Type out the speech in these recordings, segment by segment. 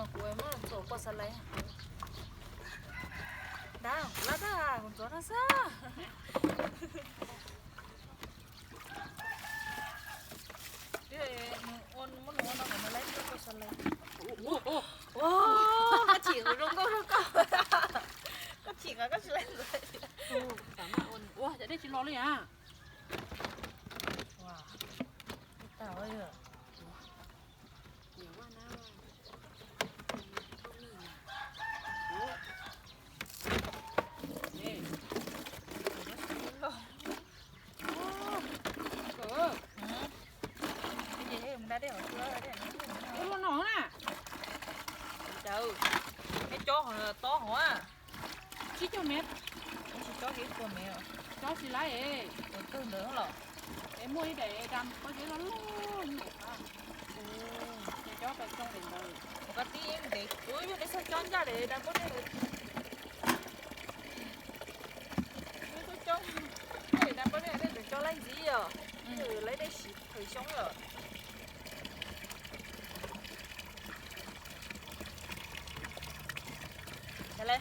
Kuv muab ntxuav kua xav lais. Dab, kuv lab tag, kuv ntxuav no xwb. Muab nws ua no kom nws laib kua xav lais. Koj chim kuv zoo nkauj zoo nkauj. Koj chim qhov koj tsis laib ntxuav. Ua cas dej tsis los li a? Ua no na. Neb cob tob hov. Tsib caug mev. Tsis cob ib puas mev. Cob tsis laib es. Tus twg ntawd los? Es muaj ib daim dam pob zeb loj loj nyuam qhuav. Ces cob pais tsoo daim ntawd. Ua koj tib ntev kuv yog peb xav cob ncaj daim dam pob zeb. Peb tuaj cob, daim dam pob zeb nej tseem cob laib ntxiv os. Laib dej siv phaws xyoob os. Yog le,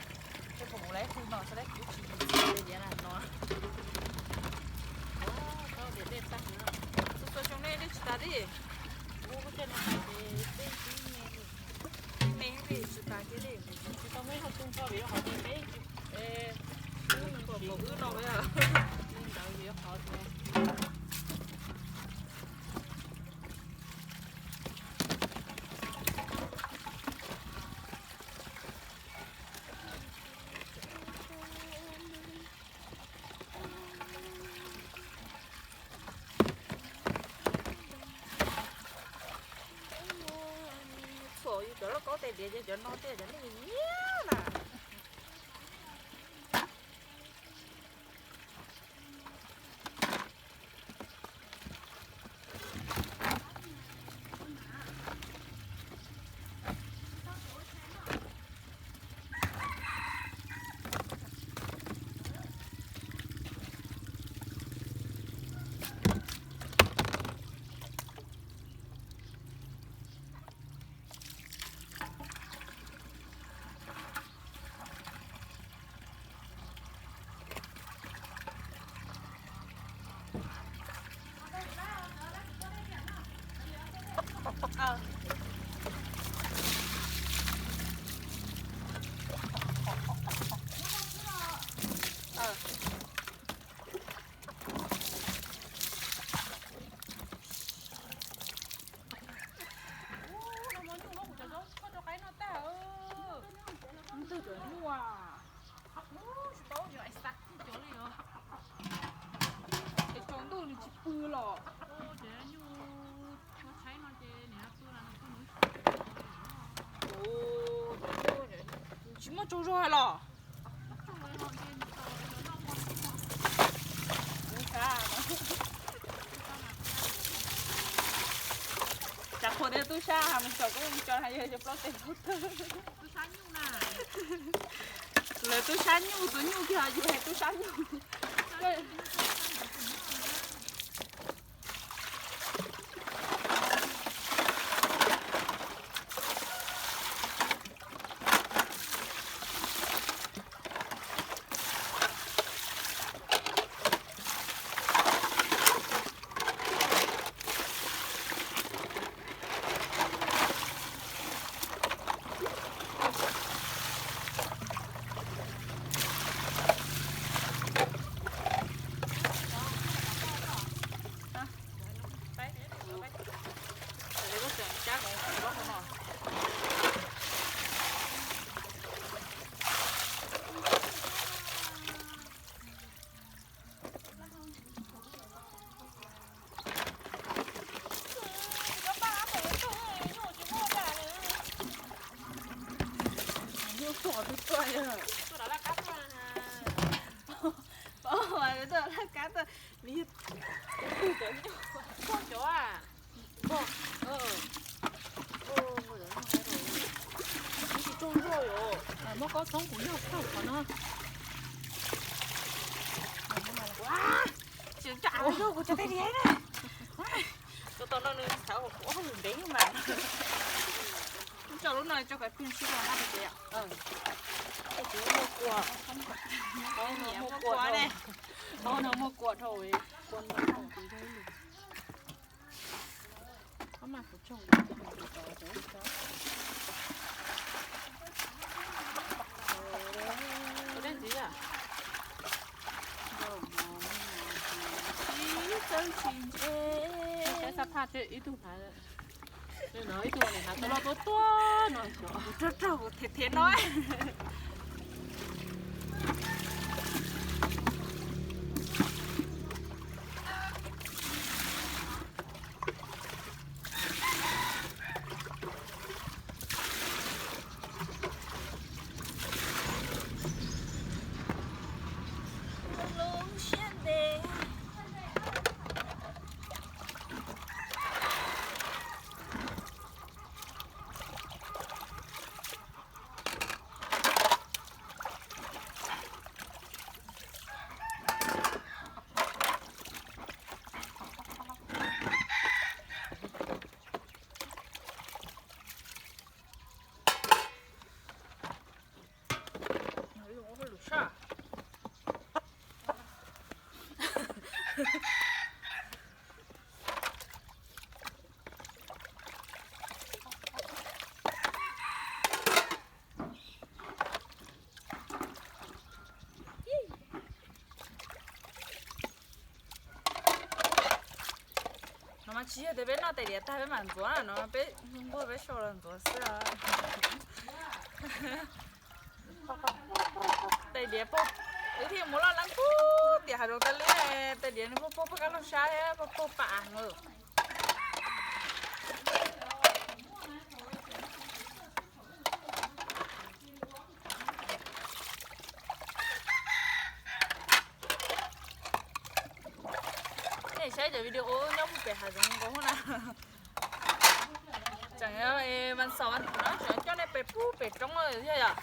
tej puas kuv laib hu no xwb, laib kuv tsis ntxiv li no. Txhua txhua xyoo nej dej tsis tas li. Me li tsis tas kiag li. Tsis tau muaj ib qho tu nrho vim rau qhov tias peb, peb mus kom kaum wb no li ntawd vim rau qhov tias txhuam yus cov lauj kaub tes diav ces cov no tej cov nej nyiam na. Ub, no mos nyuj no kuv cov zaub koj rau qaib no tag. Ntwg cov nyuj a. Ub, tsis tau yog es xav cov li os. Es tsaus ntuj nws tsis pw los. Ub, cov nyuj tshaib no ces niam pw los nws pw nws. Ub, tsis muaj tsaug zog los. Tsam qhuas tias tub sab has mus tsom kuv mus tso hais yog cov plaub tes plaub tawg. Lawv tub sab nyuj, tus nyuj kiag yus hais tub sab nyuj. Nyuj tuaj twb tuaj yog. Pom tuaj laj kab tuaj, nws yog tus twg cov nyuj. Pog cov a. Pog, nws tsis tsaug zog yom. Muab kaub txhoob kuv yog pog qhov no. Tsis tsa yog kuv tsa tej diav na. Cov tom no nws txhawv kuv ob lub ntev mas. Tso lub no tso kom pw sib rau hab tias. Muaj kua, muaj kua ne, muaj kua dhau. Ib txawb tsis ntse. Saib xab phaj ib tug hav, ib tug hav tuaj loj tuaj tuaj no, rog rog thiab thiab no. No mas tsis yog tias peb noj tais diav tag peb mam ntxuav no, peb nquag peb sau los ntxuav xwb. Tais diav, wb thiaj mus loj leeb pug tiam hav zoov tas li, tais diav nws puag puag pag kab laug sab thiab puag puag pam heev. Nej saib cov video nyob puag pem hav zoov nkaus na. Tseem vas xaum vas thuv no tseem coj nej pem pub pem roob thiab yom.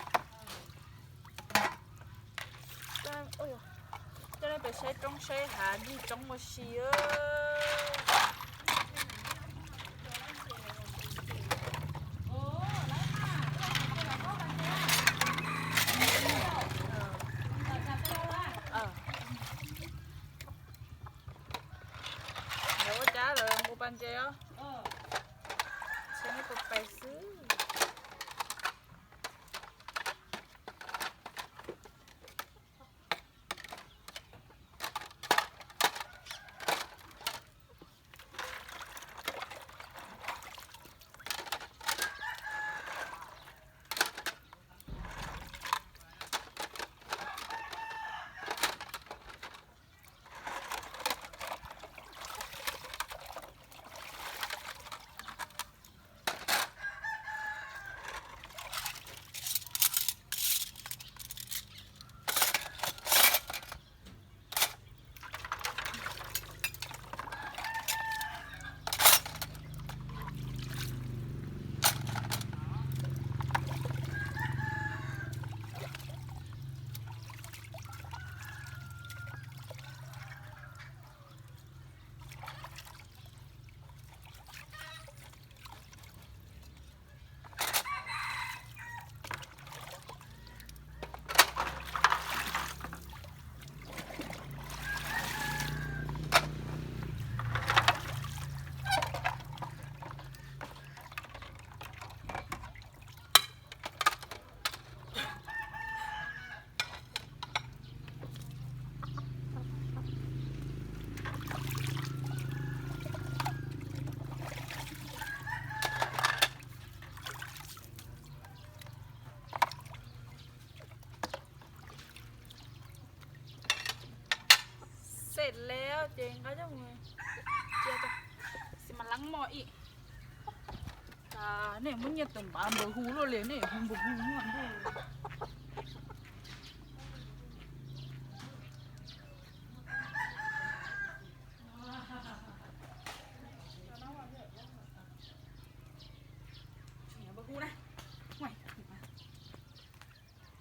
Coj nej pem saib roob saib hav ncig roob ua si. Lawv ua cas lawv nqus pas ntses os. Tsis nej pais pais xwb. Xes lawm ces nqa coj mus cia xi mas leeb moj ib. Nej muab nyiaj tawm npav npaws hu luaj li, nej hu npaws hu npaws.